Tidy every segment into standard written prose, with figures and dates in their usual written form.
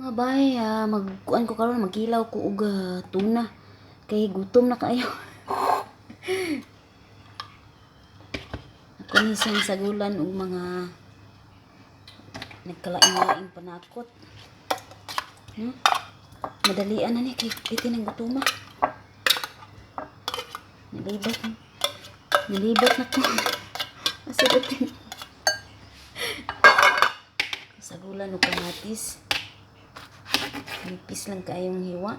Mga bay, magkuan ko karon, magkilaw ko og tuna. Kay gutom na kaayo. Ako ni siyang sagulan og mga nagkalaing-laing panakot. No? Madalian na ni kay bitin ang gutoma. Nalibot. Nalibot na ko. Asa datin. Sagulan og kamatis. Nipis lang kaayong hiwa.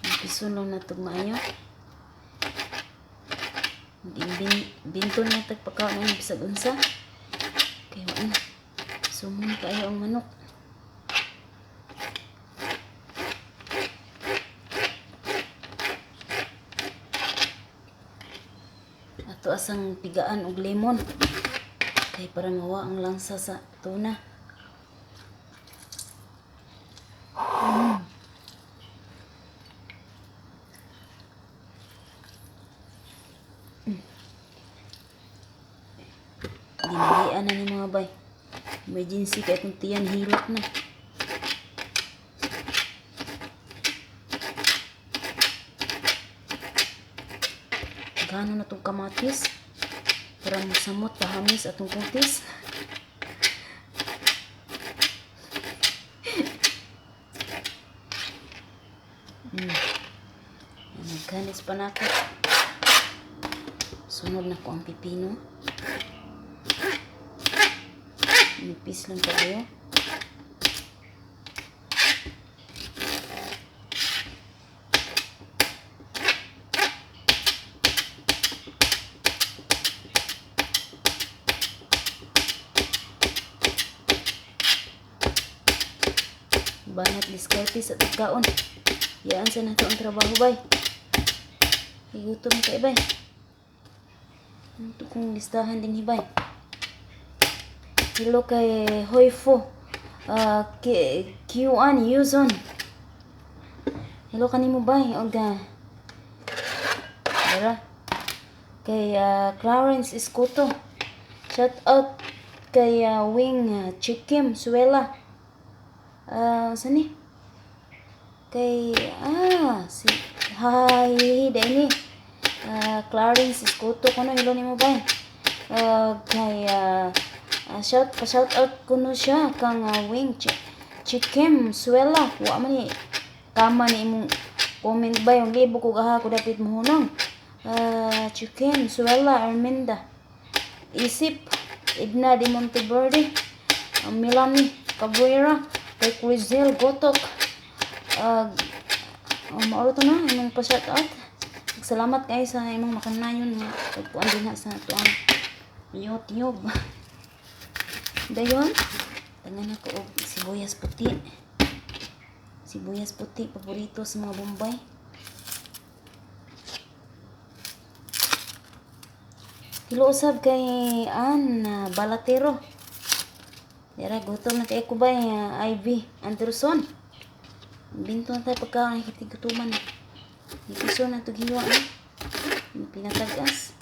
Nipison lang na itong maayo. Binto na ito pagkaon ng bisag unsa. Kaya wala na. Sumon kaayo ang manok. Ato asang pigaan og lemon. Kay para mawa ang langsa sa tuna. Dinalian na ni mga bay. Emergency kay itong tiyan hilak na. Gano na itong kamatis para musamot pahamis atong kutis. Nagkanis pa na ako. Sunod na ko ang pipino. Nipis lang tayo. Banat diskarte sa pagkaon. Yaan sa nato ang trabaho bay. Igutom kay bay. Ito kong listahan din hibay. Hello kay Hoyfo. Qan Yuzon. Hello kanimo bay. Oga. Dara. Kay Clarence Escoto. Shout out kay Wing Chikim Suela. Saan ni? Kay, si, hi, ni. Clarence Escoto kuno, hello nimo bay. Kay, shout, pa shout out kuno siya kang Wing Chikim Suela. Wa man ni kama ni imong comment bay, ang libo ko gaha ko dapit mohunong. Chikim Suela Arminda. Isip Edna de Monteverde, Melanie Cabrera, kay Crizel Gotok. Mauro to na imong pa shout out. Salamat kayo sa imong makanayon nga pagkuan din na sa tuang YouTube. Dayon, tangan ako og sibuyas puti. Sibuyas puti paborito sa mga Bombay. Hello usab kay Ann Balatero. Dira gutom na kay ko bay, Ivy Anderson. Binto na tayo pagka nakikitigutuman. Ipiso na ito giwa na. Pinatagas.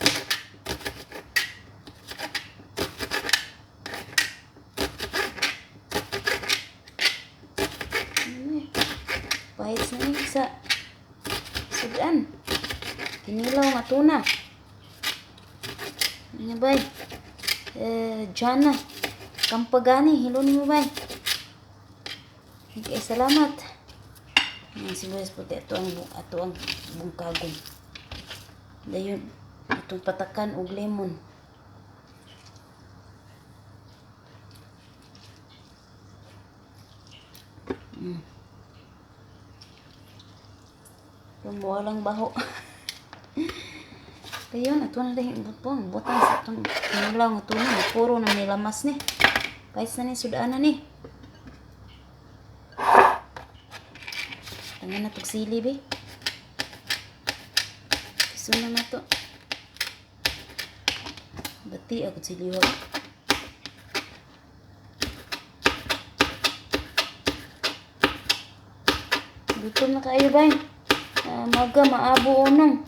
Ano eh. Pahit na ni sa sudan. Kinilaw nga tuna. Ano bay? Jana. Kampagani. Hello ni mo bay. Okay, salamat. Ang sibuyas puti. Ato ang bungkagong. Dayon, itong patakan og lemon. Yung lang baho. Kayon, ato na dahil butong. Butang sa itong kinilaw nga tuna. Puro na nilamas ni. Kahit na ni, sudaan na ni. Tangan na itong sili, be. Gusto na na to. Bati ako sili wa. Gutom na kayo, bay. Maga Maabo Unong.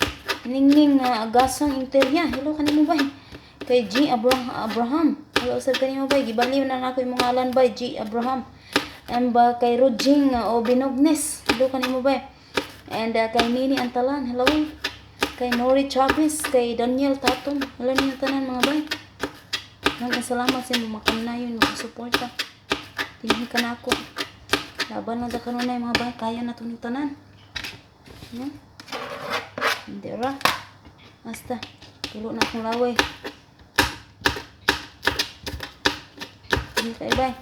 Ningning Agasang Interya. Hello kanimo bay. Kay G Abraham. Hello sir kanimo bay. Gibaliw na nako imong ngalan bay, G Abraham. And ba kay Rojing Obinognes. Hello kanimo bay. And kay Nini Antalan. Hello. Kay Nori Chavez, kay Daniel Tatum. Hello ninyo tanan mga bay. Maraming salamat sa imong makamnayon mga suporta. Dinhi ka na ako. Laban lang ta kanunay mga bay, kaya na tuning tanan. No? Hindi ra. Basta, tulo na akong laway. Hindi tayo bay.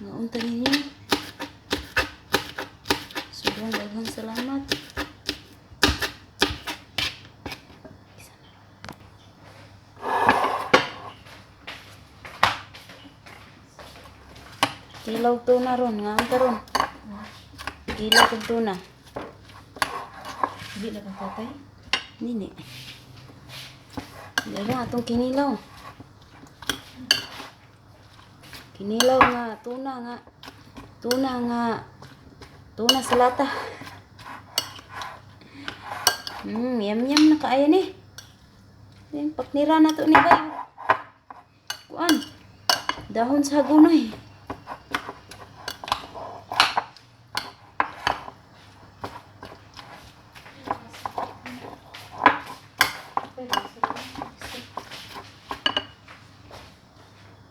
Ngaunta ninyo. Sobrang daghang salamat. Isa na lang. Kilaw tuna ron, nga ang karon. Kilaw kog tuna. Hindi na kang tatay. Nini. Dara atong kinilaw. Kinilaw nga tuna nga. Tuna nga. Tuna sa lata. Yum yum na kaayo ni. Then paknira na to ni bay. Kuan. Dahon sa hagunoy.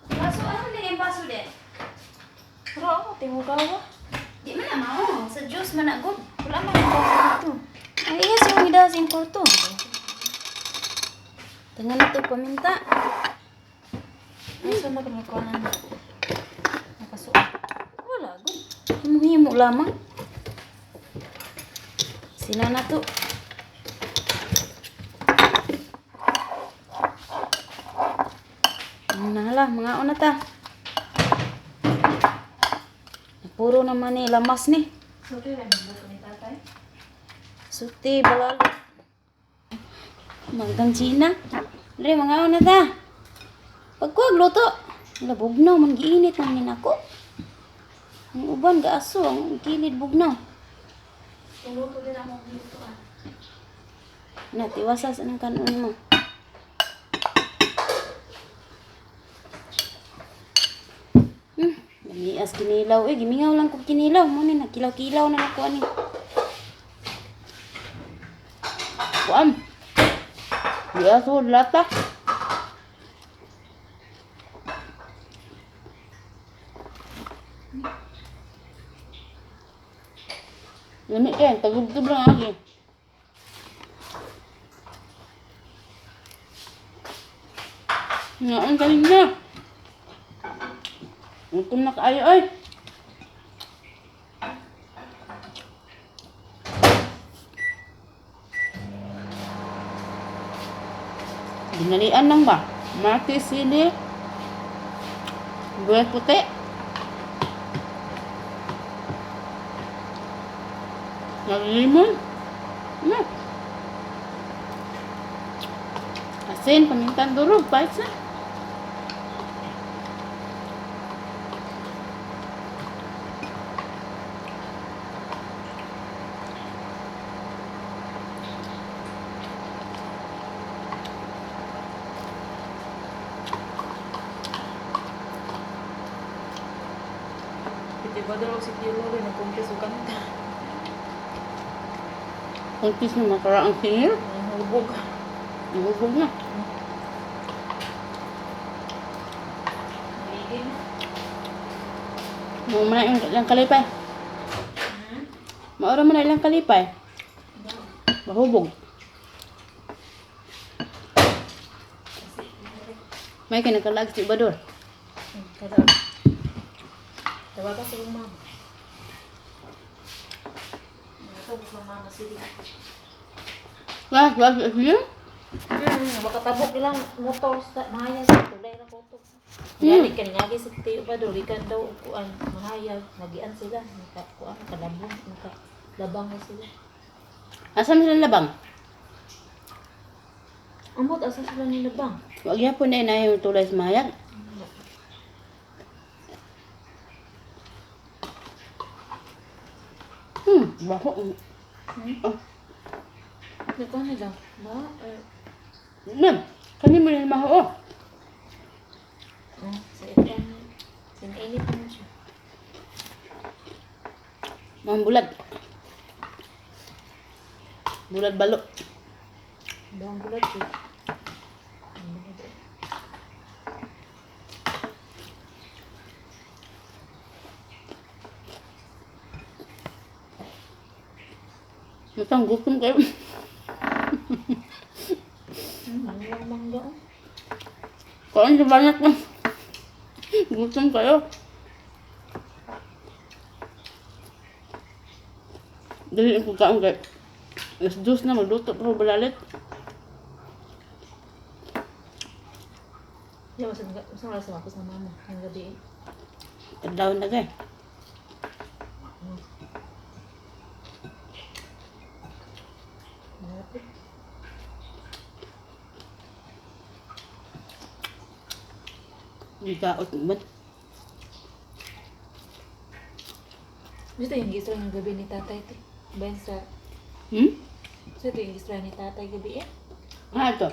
Baso ano ni yung baso din? Pero ako, tingugawa. Di man na mao, sa juice man na good. Wala man ang baso dito. Ay, iya sa mga sa kwarto. Tangan na to paminta. Ay, so magkakakuha na. Nakasuot. Wala good. Himo-himo lamang. Sina na to. Ano na mga una ta. Puro naman ni lamas ni. Sulti na yung ni tatay. Suti, balalo. Manggang China. Dre, mga una ta. Pagkuwag luto. Wala, bugnaw, man giinit man ni nako. Ang uban, gaaso, ang kilid bugnaw. Tuluto din ako dito ah. Na, tiwasa sa nang kanon mo. Lamias kinilaw. Eh, gimingaw lang kog kinilaw. Mo ni nagkilaw-kilaw na nako ani. Kuan. Diaso lata. Lami kay, tagubtob lang agi. Ngaon kanina. Gutom na kaayo oy. Dinalian lang ba? Mati sili. Buhay puti. Limon. Na. Asin, pamintan durog, pahit sa. Piti ba daw si Tio Lori nagkumpis o kanta? Kumpis na makaraang singil. Ang hubog. Nahubog na. Maligay na. Mao man na ilang kalipay. Maura man na ilang kalipay. Mahubog. May kinakalag si Ibador. Kada. Tawagan sa iyong mama. Nakatawag sa mama sila. Wah, wah, wah. Makatabok ilang motor sa mahayag sa tulay na koto. Gani kan ngagi sa Tio Bador gikan daw og kuan mahayag nagian sila naka kuan kalabong naka labang na sila. Asa man sila labang? Amot asa sila nilabang? Wag yapon na yung tulay sa mahayag. Baho. Oh. Nagkuha na lang. Ba? Eh, Ma'am, kani mo na maho. Oh, sa itan. Sinainit naman siya. Mga bulag. Bulag balo. Bawang bulat eh. Ang bulat eh. Matang gutom kayo. Ang mangga oh. Kaon sa banat mo. Gutom kayo. Dali ang pagkaon kayo. 2:00 na magluto pa ko balalit. Di ba, saan wala sa ako sa mama? Ang gabi eh. Tadlaw na kay. Malapit. Hindi kaot man. Gusto yung gisra ng gabi ni tatay ito. Bayan sa... Hmm? Gusto ito yung gisra ni tatay gabi eh. Ah, ito.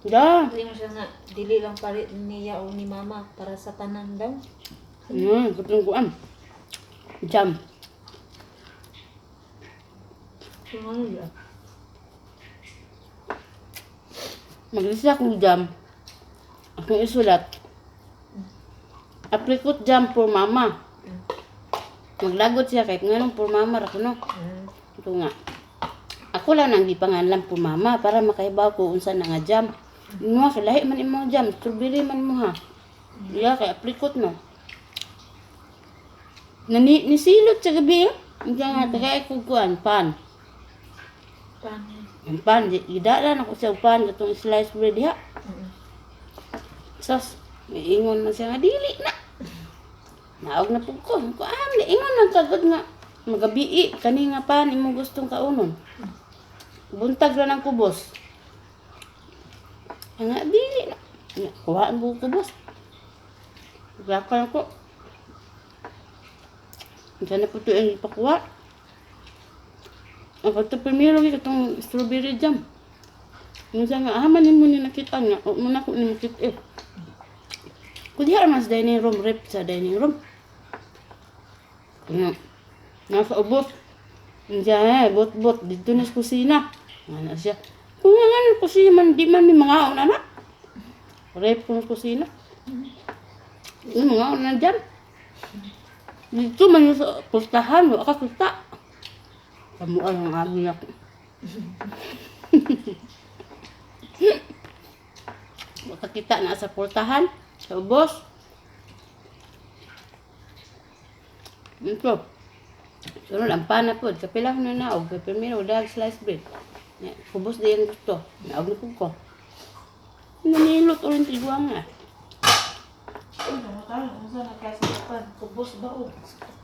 Da. Hindi mo siya nga, dili lang pare niya o ni mama para sa tanan daw. Katong kuan. Jam. Kung ano yun? Maglisa akong jam. Akong isulat. Apricot jam for mama. Maglagot siya kahit nganong for mama ra kuno. Ito nga. Ako lang nang gipanganlan for mama para makaibaw ko unsa na nga jam. Mo kay lahi man imo jam, strawberry man mo ha. Iya kay apricot no. Nani nisilot sa gabi. Eh. Hindi nga tagay ko kuan pan. Pan. Ang pan gidala na ko siya og pan katong slice bread diha. Sos, may ingon man siya nga dili na. Naog na pud ko. Ko ah, ingon lang kagod nga magabii kani nga pan imong gustong kaunon. Buntag ra ng kubos. Nga dili na. Nga, kuhaan mo kubos. Gakal ko. Diyan na po ito yung ipakuha. Ang kato primero katong strawberry jam. Minsan nga, ah, manin mo ni nakita nga. O, muna ko ni makita eh. Kundi man sa dining room, rep sa dining room. Nga, nasa ubos. Minsan eh, bot-bot, dito na sa kusina. Nga na siya. Kung nga nga, kusina man, di man may mga una na. Rep ko sa kusina. Yung mga una dyan. Dito man yung sa pustahan, wala ka kusta. Kamuan ang agi ako. Makakita na sa portahan, sa ubos. Ito. Sunod, ang pana po. Kapila ko na naog. Kapila dag slice bread. Kubos din yung gusto. Naog na po ko. Nanilot ulit tigwa nga. Kubos ba o?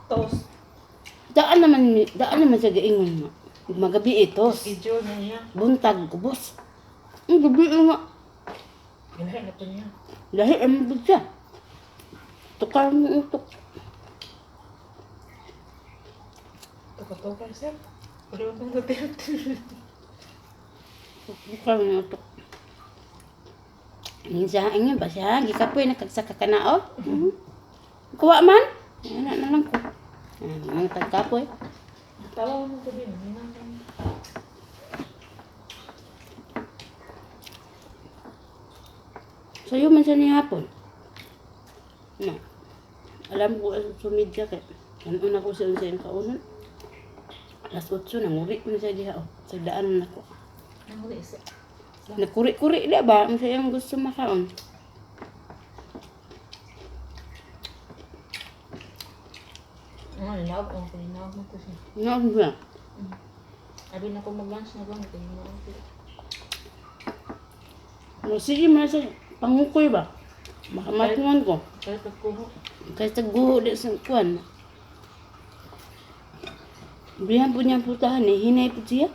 Toast. Daan naman sa gaingon nga. Magabi itos. Schedule na niya. Buntag, kubos. Ang gabi nga. Lahi na po niya. Lahi ang siya. Tukar mo utok. Tukar-tukar siya. Pwede mo pong Duterte. Tukar mo utok. Minsan, ingin ba siya? Gikapoy na kagsaka ka na, oh. Kuha man. Ano na lang ko. Ano, mga tagkapoy. Tawa mo gabi. Sa'yo man siya ni hapon. Na. Alam ko sa media kay. Ano na ko siya sa iyong kaunon. 8:00 nanguri man siya diha oh. Sa daan na ko. Nanguri isa. Nagkuri-kuri na ba? Ang siyang gusto makaon. Ano, naog ang naog mo ko siya. Naog ba? Abi na ko mag-lunch na ba? Naog ko. No, sige man sa pangukoy ba? Makamatngon ko. Kahit pagkuho. Kahit sa guho di sa kuan. Bilihan po niyang putahan eh. Hinay po siya.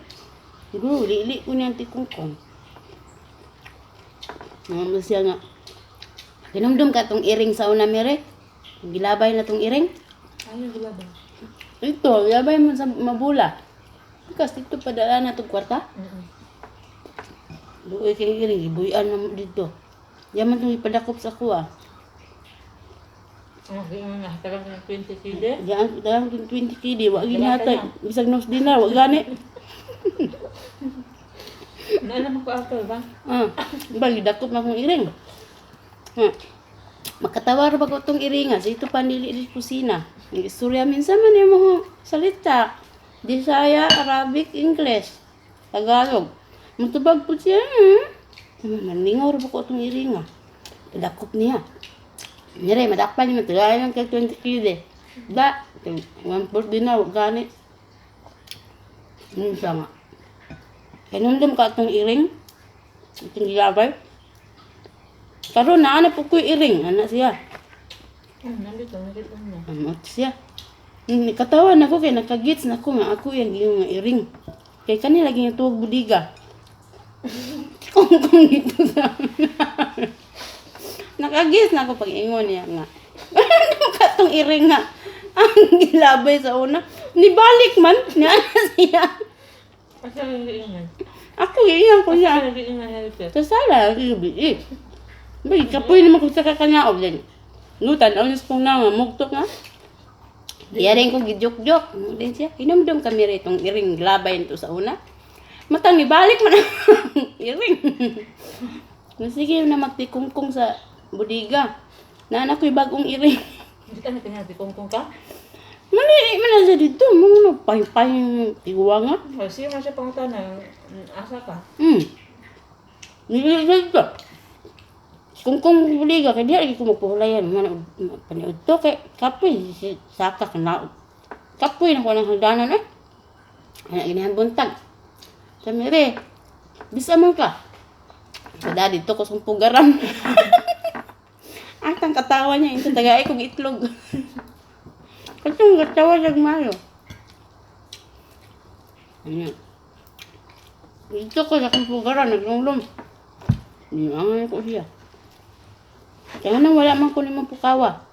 Siguro, lili ko niyang tikungkong. Mga siya nga. Kinumdum ka tong iring sa una mere. Gilabay na tong iring. Ano yung gilabay? Ito, yabay mo sa mabula. Because dito padala na itong kwarta. Luoy kay iring, ibuyan na mo dito. Yaman itong ipadakop sa kuha. Ang nga, tagang ng 20 kg. Diyan, dahil kong 20 KD, wag Wala ka ginatay. na. Bisag nos dinar, wag gani. Naalam ko ako ba? Ah, ba, gidakop na akong iring. Ha. Makatawa ra ba ko itong iringa? Sa ito panili sa kusina. Ang istorya minsan man yung mga salita. Bisaya, Arabic, English, Tagalog. Mutubag po siya. Maningaw ra ba ko itong iringa? Dakop niya. Nire, madakpan niya. Tagay lang kay 20 kg. Da, 1/4 dinar, wag gani. Yun siya nga. Kanundom ka itong iring. Itong gilabay. Karon na ana po ko'y iring. Ana siya. Nandito, nakita niya. Amot siya. Katawa na ko kay nakagits na ko nga ako yung iyong nga iring. Kay kani lagi nga tuwag budiga. Kung dito sa Nakagits na ako pag ingon niya nga. Ano katong iring nga? Ang gilabay sa una. Nibalik man niya siya. Asa yung iingan? Ako iyan ko siya. Asa yung iingan helper? Sa sala, gabi eh. Bay, kapoy naman kung sa kakanyaob din. Nutan, aw kong na nga, mugtok nga. Diya rin ko gijok-jok. Ano din siya. Hinumdum kami rin itong iring labay nito sa una. Matang ibalik man ang iring. Sige na magtikungkong sa budiga. Naanak ko'y bagong iring. Hindi ka na kanya, kung ka? Mali, man na siya dito. Mga pay-pay tiwa nga. O, siya man siya pangutana, asa ka? Hindi siya dito. Kung buliga, kaya di lagi ko magpuhulayan. Man, paniud to, kay kapoy, si saka ka na. Kapoy na ko ng hagdanan eh. Anak ginahan buntag. Sabi re, bisa man ka. Kada dito ko sa pugaran. Ang tang katawa niya, ito tagay kong itlog. Kasi ang katawa siya mayo. Ano? Dito ko sa kumpugaran, naglunglong. Niangan ko siya. Kaya nang wala man ko nimo pukawa.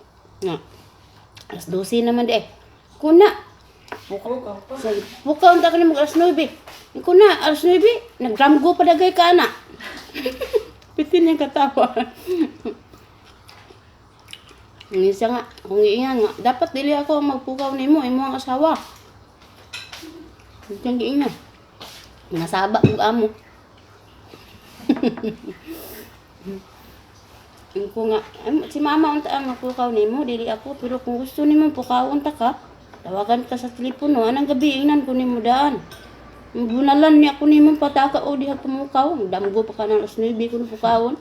Nga. Alas 12 naman di eh. Kuna. Pukaw pa. Sa pukaw unta ka nimo alas 9. Kuna, alas 9, nagramgo pa dagay ka ana. Pitin niyang katawa. Ang isa nga, kung iingan nga, dapat dili ako ang magpukaw nimo, imo ang asawa. Siyang giingnan. Nasaba og amo. Ang ko nga, si mama unta ang magpukaw nimo, dili ako, pero kung gusto nimo pukawon ta ka, tawagan ka sa telepono, anang gabi ingnan ko nimo daan. Bunalan niya ko nimo pataka o diha pumukaw, damgo pa ka ng alas 9 ko pukawon.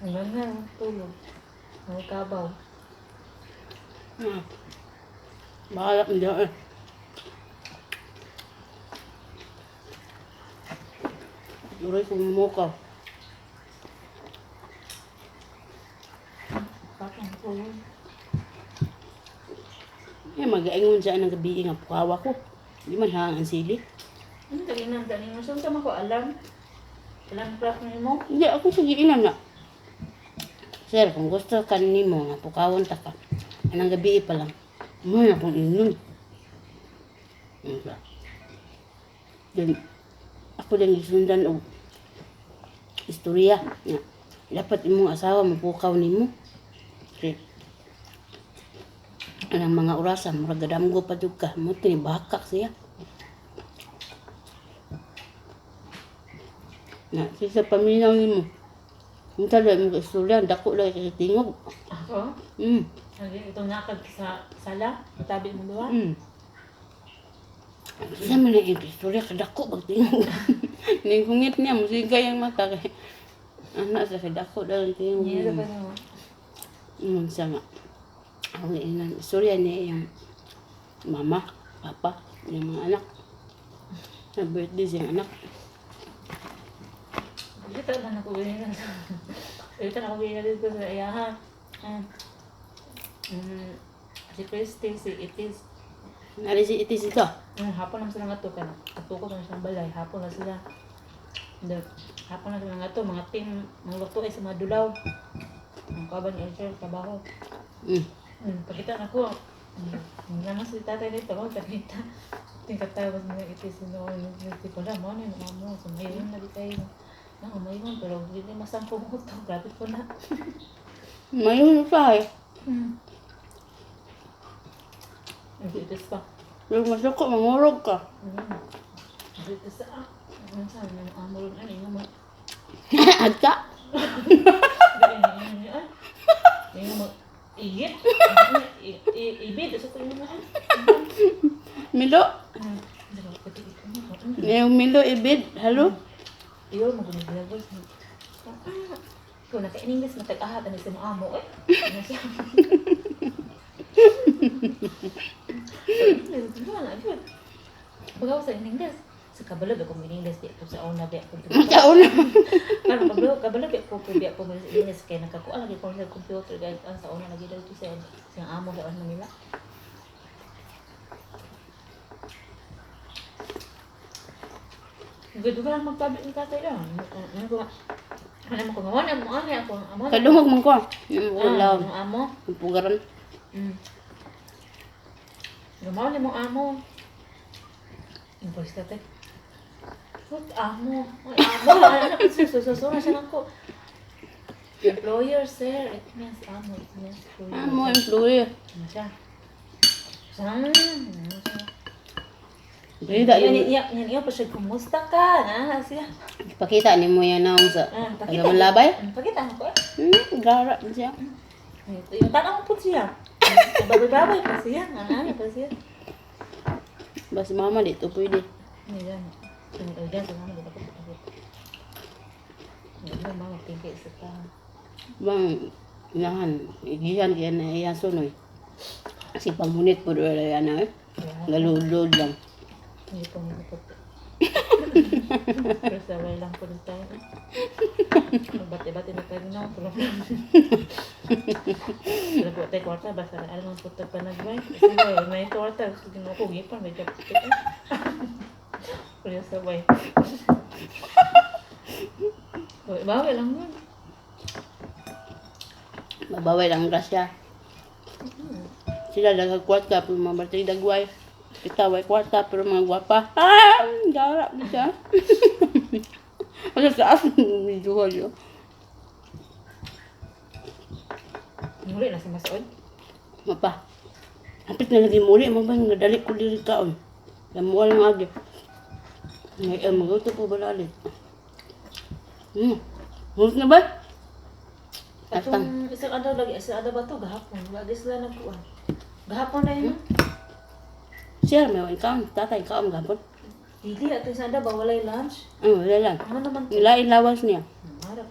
Ang ganda, tulog. Ang kabaw. Ah. Bahala hindi eh. Uray kong mukaw. Bakit ang tulog? Eh, mag-aingon siya ng gabi nga pukawa ko. Di man hang ang sili. Ano taginan, taginan? Saan sama ko alam? Alam crack na mo? Hindi, ako sa giinan na. Sir, kung gusto ka nimo nga pukawon ta ka. Anang gabi pa lang. Mo na akong inon. Ano ba? Then, ako din gisundan og istorya nga dapat imong asawa mapukaw nimo. Okay. Anang mga orasa, murag gadamgo pa jud ka. Mo bakak siya. Na, siya sa paminaw nimo. Unsa lang mo istorya, dako lang kay tingog. Ako? Ang itong nakag sa sala, tabi mo duha. Sa man ang istorya kadako bag tingog. Ning kungit niya musigay ang mata kay anak sa kadako daw ang tingog. Hindi na ba mo? Siya nga. Ang inan istorya niya yung mama, papa, yung mga anak. Na birthday siyang anak. Dito na ako na. Dito na ako dito sa iyaha. Si Christy, si Itis. Nari si itis ito. Hapon lang sila nga to. Kaya ato ko sa balay. Hapon lang sila. Hapon lang sila nga to. Mga team, mga luto ay sa mga dulaw. Ang kaban ni sir trabaho. Pakita na ko. Naman si tatay dito, oh, pakita. Tingkatawag niya iti sino si ko lang mo na mo so mayon na di kayo. Na umayon pero di na masangkong ko to. Grabe po na. Mayon pa eh. Nag-itis pa. Pero masuko, mangurog ka. Nag-itis sa ah. Ano sa ano amo ron ano yung mga Agta. yung mga igit. Ibid sa ko yung mga. Milo. Ngayon Milo, ibid. Hello? Iyo mo gumigilagos. Kung naka-English matag-ahat ani sa mga amo eh. Ano siya? Pagaw sa English. Sa kabalo ba kung English di ko sa una ba ko. Sa una. Pero kabalo kabalo ba ko ko ko sa English kay nakakuha lagi ko sa computer guys ang sa una lagi dito sa sa amo sa Manila. Gud ko lang magtabi ni tatay lang. Ano ko ano mo ko ngayon amo ani ako ang amo. Kadungog man ko. Wala. Ang amo. Ang pugaran. Gumawa ni mo amo. Yung polis tatay. What amo? Ay, amo. Ano ko sususura siya lang ko. Employer, sir. It means amo. It means employer. Amo, employer. Ano siya? Siya. Ano siya? Pakita Yan, ni yan, yan, yan pa siya. Kumusta ka? Na, siya. Pakita ni mo yan ang sa Ah, pakita. taga-Malabay. Pakita ko. Eh. Gara siya. Yung tanong po siya. Babay-babay pa siya. Ano pa siya. Basta mama dito pwede. Ayan. Ayan, sa mama, di ba ko Hindi mo mama, tingki sa ta. Bang inahan, igihan kaya na iya sunoy. Kasi pamunit po doon yan eh. Galudlod lang. Hindi po maputi. Pero sabay lang po din tayo. Magbati-bati na tayo na. Pero pero po tayo kwarta, basta na alam po tayo panagway. Kasi may kwarta, gusto din ako, gipan, may job ticket. Pero sabay. Bawi lang yun. Mabaway lang grasya. Sila daghang kwarta pero mga batay dagway. Kita way kwarta pero mga gwapa. Ah, gara siya. Ano sa akin medyo yun. Muli na sa masood. Mapa. Hapit na lagi muli mo ba nga dali ko diri kaon. Lamual lang agi. Ngay maguto po balalit. Hurot na ba? Atong isang adlaw lagi, isang adlaw ba to gahapon? Lagi sila nagkuan. Gahapon na yun. Siya may wan kaon, tatay kaon gapon. Dili ato isang adlaw ba walay lunch? Ang wala lang. Ano naman to? Ilain lawas niya. Harap.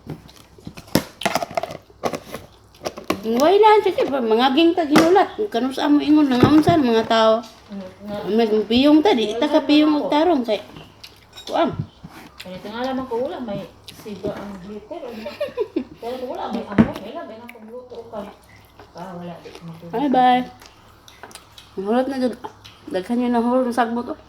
Way lang sige pa mangaging ta ginulat. Kanus amo ingon nang unsa mga tao. Nga Mas piyong ta di ta ka piyong og tarong kay kuan. Kaya tingala man ko wala may siga ang glitter. Pero kung wala may amo, may labi na kung luto ka. Ah, wala di ko matulog. Bye bye. Ang Hurot na jud. Daghan yun ang hurot ng sagbot. Oh.